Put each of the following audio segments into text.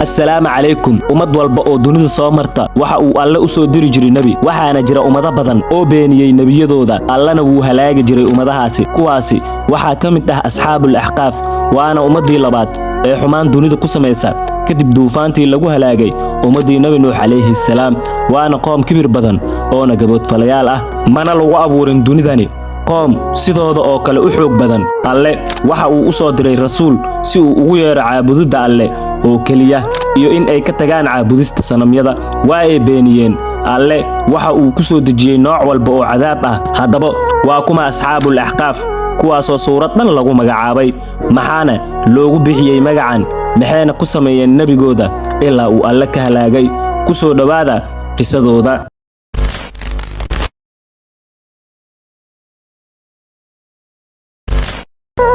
Assalaamu calaykum. Ummad walba oo dunida soo marta waxa uu Alle u soo diri jiray nebi. Waxaana jira ummado badan oo beeniyey nebiyadooda, Allana wuu halaagi jiray ummadahaasi. Kuwaasi waxaa ka mid ah Asxaabul Axqaaf, waana ummaddii labaad ee xumaan dunida ku samaysa kadib duufaantii lagu halaagay ummaddii Nebi Nuux calayhi salaam. Waana qoom kibir badan oona gaboodfalayaal ah, mana lagu abuurin dunidani qoom sidooda oo kale u xoog badan. Alle waxa uu u soo diray rasuul si uu ugu yeero caabudidda Alle oo keliya iyo in ay ka tagaan caabudista sanamyada. Waa ay beeniyeen. Alle waxa uu ku soo dejiyey nooc walba oo cadaab ah. Haddaba waa kuma Asxaabul Axqaaf, kuwaasoo suurad dhan lagu magacaabay? Maxaana loogu bixiyey magacan? Maxayna ku sameeyeen nebigooda ilaa uu Alle ka halaagay? Ku soo dhowaada qisadooda.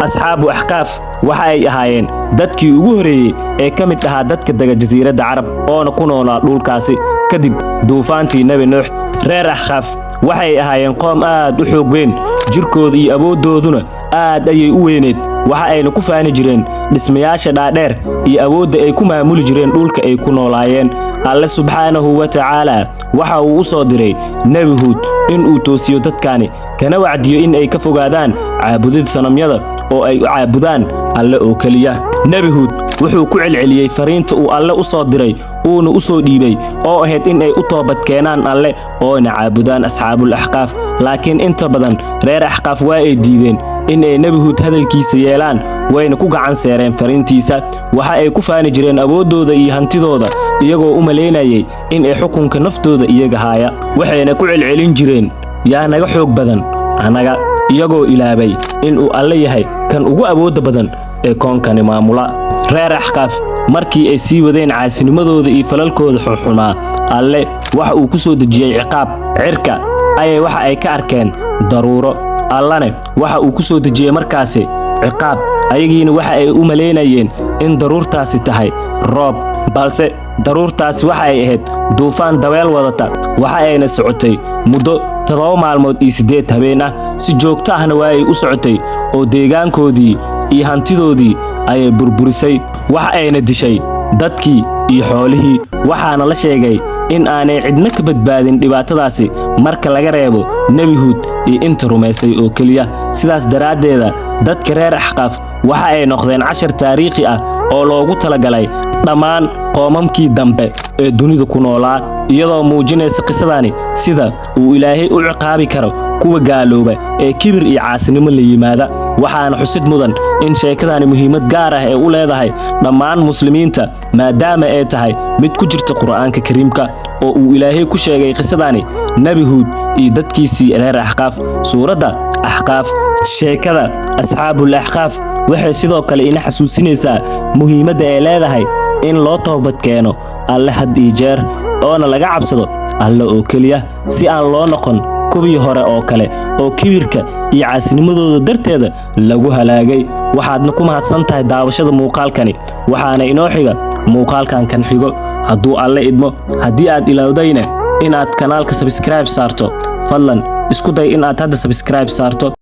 Asxaabu Axqaaf waxa ay ahaayeen dadkii ugu horeeyey ee ka mid ahaa dadka dega jasiiradda Carab oona ku noolaa dhulkaasi kadib duufaantii Nebi Nuux. Reer Axqaaf waxay ahaayeen qoom aad u xoog weyn, jirkooda iyo awooddooduna aad ayay u weyneed. Waxa ayna ku faani jireen dhismayaasha dhaadheer iyo awoodda ay ku maamuli jireen dhulka ay ku noolaayeen. Alle subxaanahu wa tacaala waxa uu u soo diray Nebi Huud in uu toosiyo dadkani, kana wacdiyo in ay ka fogaadaan caabudida sanamyada oo ay u caabudaan Alle oo keliya. Nebi Huud wuxuu ku celceliyey fariinta uu Alle u soo diray uuna u soo dhiibay, oo ahayd in ay u toobad keenaan Alle oona caabudaan Asxaabul Axqaaf. Laakiin inta badan reer Axqaaf waa ay diideen in ay Nebi Huud hadalkiisa yeelaan, wayna ku gacan seereen fariintiisa. Waxa ay ku faani jireen awooddooda iyo hantidooda, iyagoo u malaynayay in ay xukunka naftooda iyaga haaya. Waxayna ku celcelin jireen, "Yaa naga xoog badan annaga?" iyagoo ilaabay in uu Alle yahay kan ugu awoodda badan ee koonkani maamula. Reer Axqaaf markii ay sii wadeen caasinimadooda iyo falalkooda xunxumaa, Alle waxa uu ku soo dejiyey ciqaab. Cirka ayay waxa ay ka arkeen daruuro, Allane waxa uu ku soo dejiyey markaasi ciqaab. Ayagiina waxa ay u malaynayeen in daruurtaasi tahay roob, balse daruurtaasi waxa ay ahayd duufaan dabeel wadata. Waxa ayna socotay muddo 7 maalmood iyo 8 habeen ah, si joogto ahna waa ay u socotay, oo deegaankoodii iyo hantidoodii ayay burburisay. Waxa ayna dishay dadkii iyo xoolihii, waxaana la sheegay in aanay cidna ka badbaadin dhibaatadaasi marka laga reebo Nebi Huud iyo inta rumaysay oo keliya. Sidaas daraaddeeda dadka reer Axqaaf waxa ay noqdeen cashar taariikhi ah oo loogu talagalay dhammaan qoomamkii dambe ee dunida ku noolaa, iyadoo muujinaysa qisadani sida uu Ilaahay u ciqaabi karo kuwa gaalooba ee kibir iyo caasinimo la yimaada. Waxaana xusid mudan in sheekadani muhiimad gaar ah ee u leedahay dhammaan muslimiinta, maadaama ay tahay mid ku jirta Qur'aanka Kariimka oo uu Ilaahay ku sheegay qisadani Nebi Huud iyo dadkiisii reer Axqaaf, suuradda Axqaaf. Sheekada Asxaabul Axqaaf waxay sidoo kale ina xasuusinaysaa muhiimadda ay leedahay in loo toobad keeno Alle had iyo jeer, oona laga cabsado Alle oo keliya, si aan loo noqon kuwii hore oo kale oo kibirka iyo caasinimadooda darteeda lagu halaagay. Waxaadna ku mahadsan tahay daawashada muuqaalkani. Waxaana inoo xiga muuqaalkan kan xigo hadduu Alle idmo. Haddii aad ilowdayna inaad kanaalka subscribe saarto, fadlan isku day in aad hadda subscribe saarto.